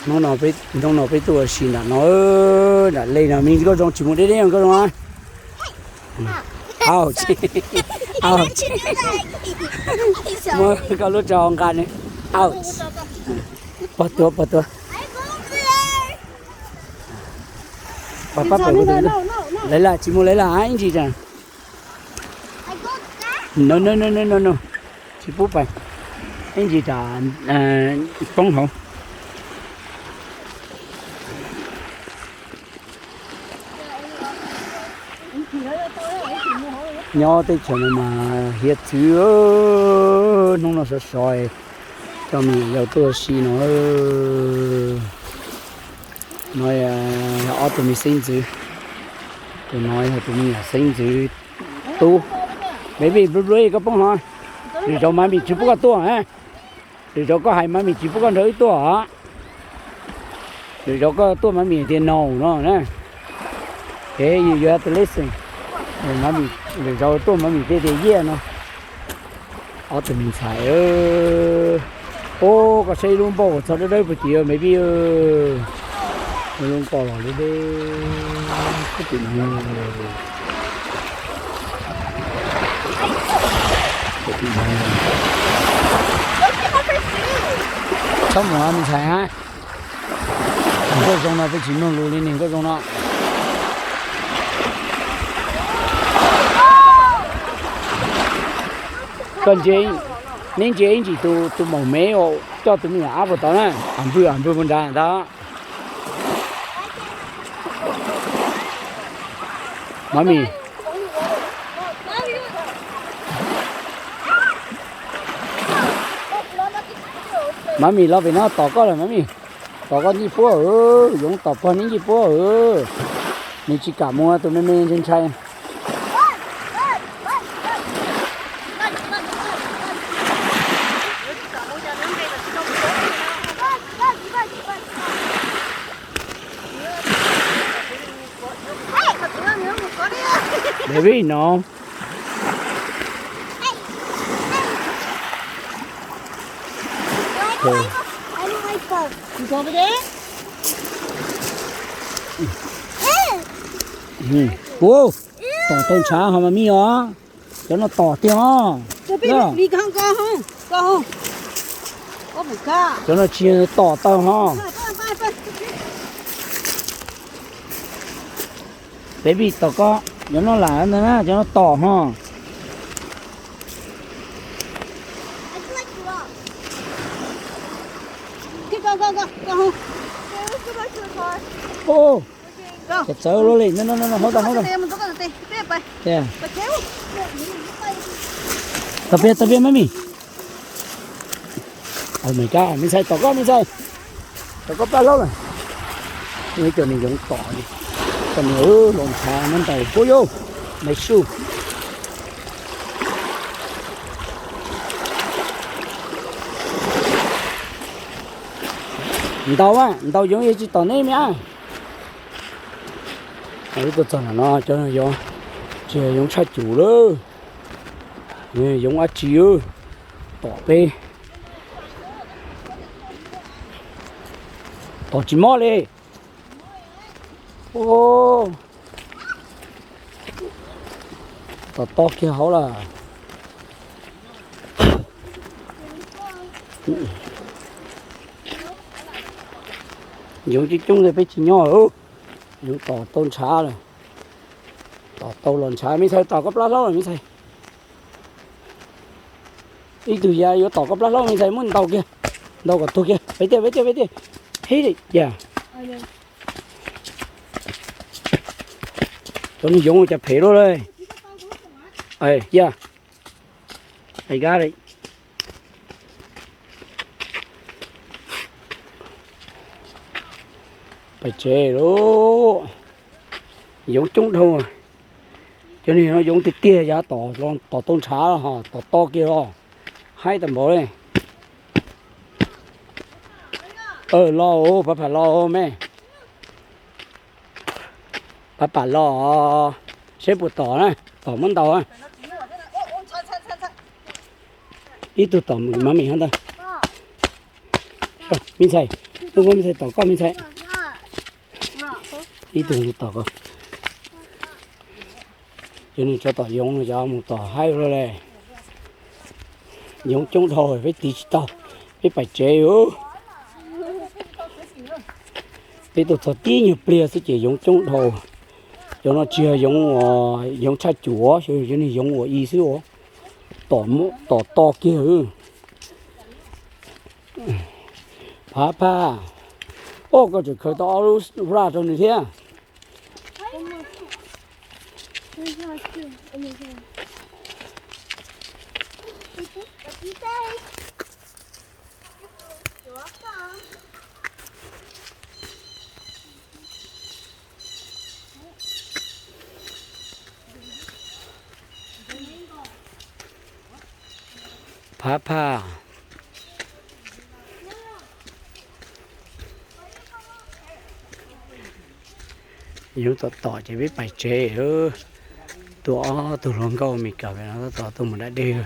Hnub no peb tuaj ua si nram no, nram lej no me nkauj zoo tsis mus deb deb nkauj zoo. Au, au, muab koj lub tso nqa ne. Au, pog tuag, pog tuag. Pab pab pab, lawv lam tsis mus lawv lam ib ntsis tas. No no no no no no, tsis pub pais, ib ntsis tas poob hauv. Nyob teb chaws no mas hiav txwv, hnub no sov sov coj me nyuam yaus tuaj si no. No ob tug me xeeb ntxwv, tus no yog tus me nyuam xeeb ntxwv tub. Baby, blue blue, koj poob hov. Lwm zaus mami tsis pub koj tuaj. Lwm zaus koj hais mami tsis pub koj nrog wb tuaj os. Lwm zaus koj tuaj mami tias no no na. Okay, you, you have to listen. Lwm zaus tuaj mami thiaj tias yes no. Ob tug me ntxhais. Ub, koj saib ib lub npauj txog dawb dawb puag tim me pib. Ib lub npauj los dawb dawb puag tim no. Txhob mus me ntxhais ha. Nkauj zoo no peb tsis mloog lus li niag nkauj zoo no. Koj ntsia, neb ntsia ib ntsis tus maum me coj tus me nyuam ab puag tod na, am npwj am npwj puag nrad ntag. Mami, mami los pem no tos koj lawm mami. Tos koj ncej puab, yoov tos pog neb ncej puab. Nws tsis kam mus, tus me me ntshai ntshai. Baby, no. Ua, tom tau ntshav ho mas mij os. Cov no tom tiag os. Cov no tsis tom tau ho. Baby, tom ko, cov no lam ntag na, cov no tom ho. Ua, txawv luaj li, no no no, hold on, hold on. Tau pia, tau pia mami. Oh my God, me ntxhais, tom koj me ntxhais. Tom koj plab hlaub lawm. Cov nws yoov tom li, cov nws los ntshav muab ntaus puab yau, me su. Ntaus a, ntaus yoov yog tsis tom neb me ab. Wb tuaj txog nram no cov yoov, tsis yog yoov tshaj cum lawm, yoov dab tsi, tom peb, tom tsis mob li. Tom to kiag hauv lawm. Yoov coob coob li peb tsis nyob, yoov tom tau ntshav lawm. Tom tau los ntshav, me ntxhais, tom koj plab hlaub lawm me ntxhais. Ib tug yav yuav tom koj plab hlaub me ntxhais, muab ntaus kiag, ntaus kom tuag kiag, peb tiag, peb tiag, peb tiag. Hib li, ya. Cov niag yoov cas phem luaj li. Ya. Pais tsev lauj. Yoov coob dhau. Cov niag no yoov tiag tiag, yav tom tau ntshav, tom to kiag los haib tag npaum li. Los, pab pam los me. Pab pam los, seb puas tom na, tom muab ntaus. Ib tug tom mami hov ntag. Me ntxhais, Ub, me ntxhais tom koj me ntxhais. Ib tug tom koj. Cov niag tsov tom yoov no cov mus tom haib ua luaj li. Yoov coob dhau peb tiv tsis tau, peb pais tsev. Peb tuaj txog tib nyuag pliag xwb ces yoov coob dhau. Cov no tsis yog yoov, yoov tshaj cuam, yog cov niag yoov uas i xwb uas tom to kiag. Phav Phaj, o, koj tseem khaws tau ob lub raj rau nws thiab. Phav Phaj, yoov tom tom ces peb pais tsev. Tuaj ob tug hluas nkauj Mes Kas pem no tab tom tuaj mus da dej.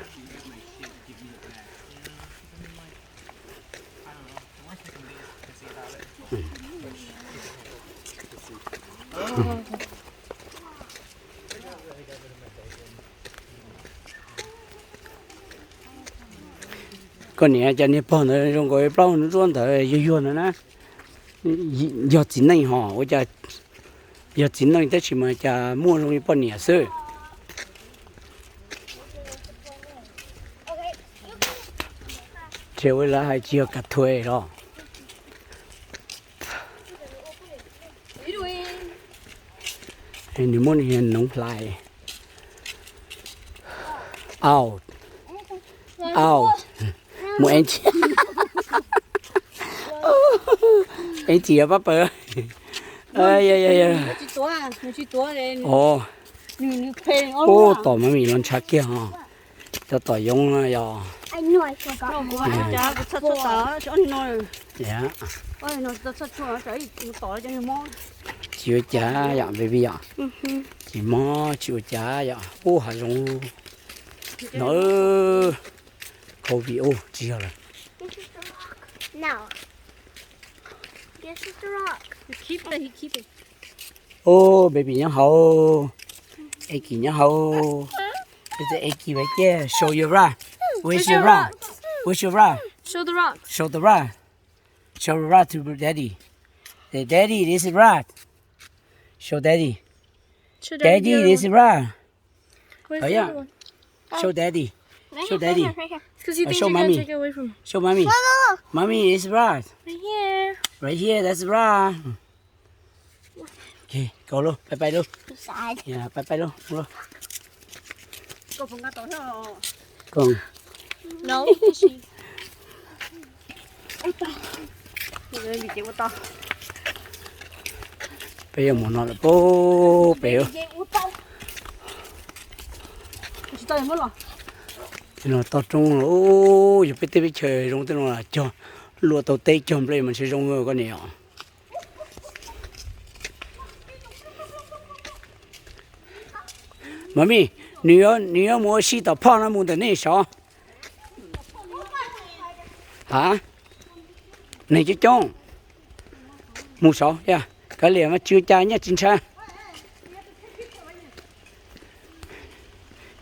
Koj niam, cov niag pog ntawd zoo nkaus plaub ntsuab ntawd yuag yuag ntawd na. Yog txiv neej ho ua cas, yog txiv neej tab sis mas cas muaj zoo li poj niam xwb. Ces ua lawv hais tsis yog ka thuê los. Nws muab nws noov hlais. Au, au, mus ev ntsis, ev ntsis pab pawg. Ub, tom Mami los ntshav kiag ho. Cov tom yoov no yog. Tsis ua cas yom, baby yom. Tsis mob tsis ua cas yom. Ub, hav zoov no. Covid ub tsis yog lawm. Ub, baby nyob hauv. Eki nyob hauv. Eki, show your rug. Where's your rug? Where's your rug? Show the rug. Show the rug. Show the rug to daddy. Say, daddy, this is rug. Show daddy. Daddy, this is rug. Hurry up. Show daddy. Show daddy. Show mommy. Show mommy. Mommy, it's rug. Right here. Right here, that's rug. Koj los, pais pais los. Pais pais los. Peb yuav mus no lawm pub pem. Toj roob los, yog peb teb peb chaws zoo tej no cog, luaj tau teb cog nplej mas ntshe zoo koj niam os. Mommy, nws yuav mus ua si tom phoj no mus ntawm nej saud. Ha, neeg coob coob. Mus saud, kav liam mas tsis ua cas, nyob tsis ntshaw.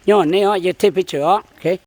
Nyob nej os, yog take picture os.